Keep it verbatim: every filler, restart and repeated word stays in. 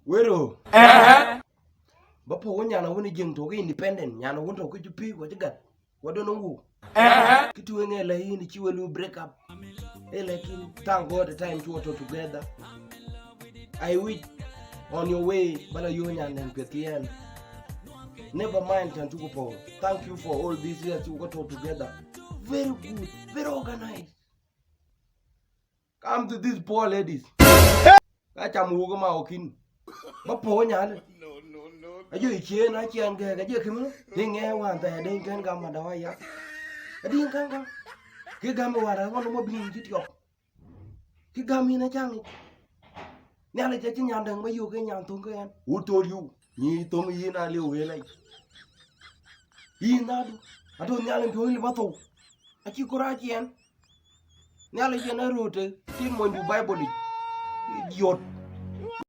Wero. Ba po wun nyan wun jeng to ke independent, nyan wun to ke jupi ko jigat. Wa don ngu. Kitu nge la yin chi we lu break up. Eh, lakin thank God the time to to together. I wish on your way bala yo nyan den pe kien. Never mind, tan tuko po. Thank you for all these years you got all together. Very good, very organized. Come to these poor ladies. Ka cam wuk ma okin. Ba po nyal. Ajo ichien achian ke ka je kim. Dinge wan ta den ken gam da wa ya. Din kan gam. Ki gam wa ra wan mo bin jit yok. Ki gam ina chang. Nyale cha chin nyan dang ba yo ke nyan tong ke yan. Who told you? Ni tong yin a le we lai. Yin na du. Ado nyale to li ba to. Achi kura chien. Nyale chen a rote. Tin mo ju Bible. Idiot.